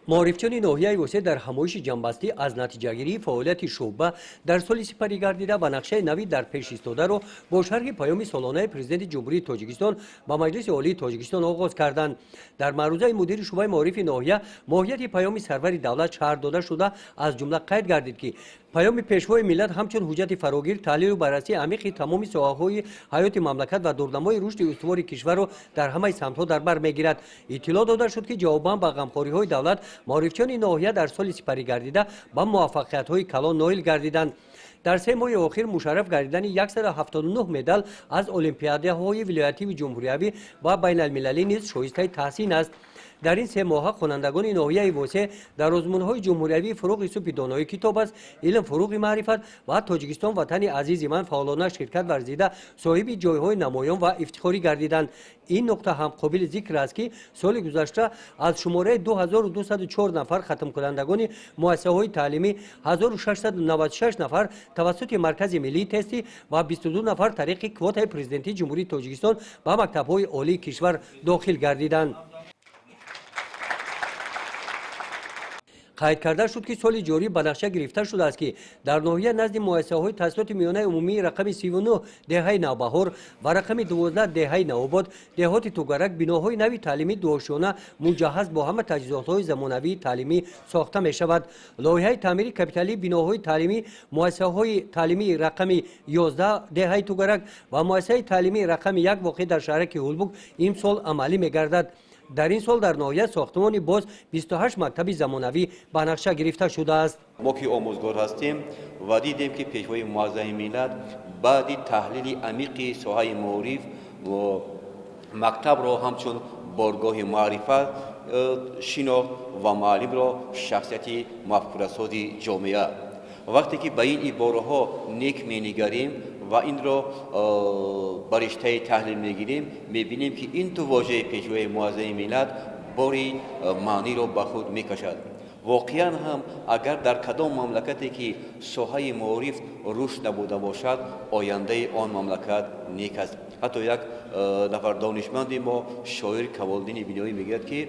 Маорифчиёни ноҳияи Восеъ дар ҳамоиши ҷамъбастӣ аз натиҷагирии фаъолияти шӯъба дар соли сипарӣ гардида ва нақшаи нави дар пеш истодаро бо шарҳи паёми солонаи Президенти Ҷумҳурии Тоҷикистон ба Маҷлиси Олии Тоҷикистон оғоз карданд. Дар маърузаи мудири шӯъбаи маорифи ноҳия моҳияти паёми сарвари давлат шарҳ дода шуда, аз ҷумла қайд гардид, ки паёми Пешвои миллат ҳамчун ҳуҷҷати фарогир таҳлилу баррасии амиқи тамоми соҳаҳои ҳаёти мамлакат ва дурнамои рушди устувори кишварро дар ҳамаи самтҳо дар бар мегирад. Иттилоъ дода шуд, ки ҷавобан ба ғамхориҳои давлат маорифчиёни ноҳия дар соли сипарӣ гардида ба муваффақиятҳои калон ноил гардиданд. Дар 3 моҳи охир мушарраф гардидани 179 медал аз олимпиадаҳои вилоятиву ҷумҳуриявӣ ва байналмилалӣ низ шоистаи таҳсин аст. Дар ин 3 моҳа хонандагони ноҳияи Восеъ дар озмунҳои ҷумҳуриявии «Фуруғи субҳи донои китоб аст», «Илм фуруғи маърифат» ва «Тоҷикистон ватани азизи ман» фаъолона ширкат варзида, соҳиби ҷойҳои намоён ва ифтихорӣ гардиданд. Ин нуқта ҳам қобили зикр аст, ки соли гузашта аз шумораи 2204 нафар хатмкунандагони муассисаҳои таълимӣ 1696 нафар тавассути Маркази миллии тестӣ ва 22 нафар тариқи квотаи Президентии Ҷумҳурии Тоҷикистон ба мактабҳои олии кишвар дохил гардиданд. Қайд карда шуд, ки соли ҷорӣ ба нақша гирифта шудааст, ки дар ноҳия назди муассисаҳои таҳсилоти миёнаи умумии рақами 39 деҳаи Навбаҳор ва рақами 12 деҳаи Навобод, деҳоти Тугарак биноҳои нави таълимии дуошёна муҷаҳҳаз бо ҳама таҷҳизотҳои замонавии таълимӣ сохта мешавад. Лоиҳаи таъмири капиталии биноҳои таълимӣ муассисаҳои таълимии рақами 11 деҳаи Тугарак ва муассисаи таълимии рақами 1 воқеъ дар шаҳраки Ҳулбук имсол амалӣ мегардад. Дар ин сол дар ноҳия сохтмони боз 28 мактаби замонавӣ ба нақша гирифта шудааст. Мо ки омӯзгор ҳастем ва дидем, ки Пешвои муаззами миллат баъди таҳлили амиқи соҳаи маориф мактабро ҳамчун боргоҳи маърифат шинохт ва муаллимро шахсияти мафкурасози ҷомеа. Вақте ки ба ин ибораҳо нек менигарем ва инро ба риштаи таҳлил мегирем, мебинем, ки ин ду вожаи Пешвои муаззами миллат бори маъниро ба худ мекашад. Воқеан ҳам, агар дар кадом мамлакате ки соҳаи маориф рушд набуда бошад, ояндаи он мамлакат нек аст. Ҳатто як нафар донишманди мо, шоир Камолиддини Биноӣ, мегӯяд, ки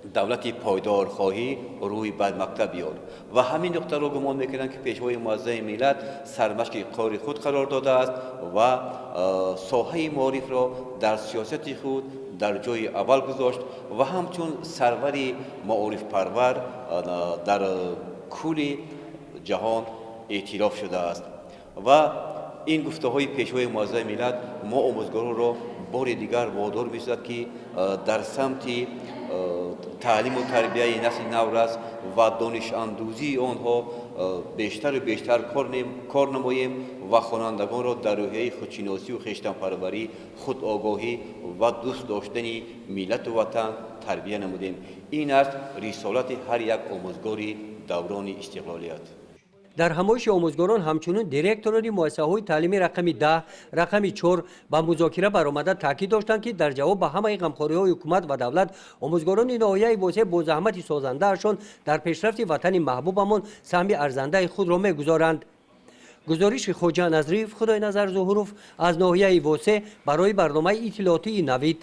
давлати пойдорхоҳӣ рӯй ба мактаб биёр. Ва ҳамин нуқтаро гумон мекунам, ки Пешвои муаззами миллат сармашқи кори худ қарор додааст ва соҳаи маорифро дар сиёсати худ дар ҷои аввал гузошт ва ҳамчун сарвари маорифпарвар дар кулли ҷаҳон эътироф шудааст. Ва ин гуфтаҳои Пешвои муаззами миллат мо омӯзгоронро бори дигар водор месозад, ки дар самти таълиму тарбияи насли наврас ва донишандӯзии онҳо бештару бештар кор намоем ва хонандагонро дар рӯҳияи худшиносию хештанпарварӣ, худогоҳӣ ва дӯст доштани миллату ватан тарбия намудем. Ин аст рисолати ҳар як омӯзгори даврони истиқлолият. Дар ҳамоиши омӯзгорон ҳамчунин директорони муассисаҳои таълимии рақами 10, рақами 4 ба музокира баромада таъкид доштанд, ки дар ҷавоб ба ҳамаи ғамхориҳои ҳукумат ва давлат омӯзгорони ноҳияи Восеъ бо заҳмати созандаашон дар пешрафти ватани маҳбубамон саҳми арзандаи худро мегузоранд. Гузориши Хоҷа Назриев, Худойназар Зуҳуров аз ноҳияи Восеъ барои барномаи иттилоотии «Навид».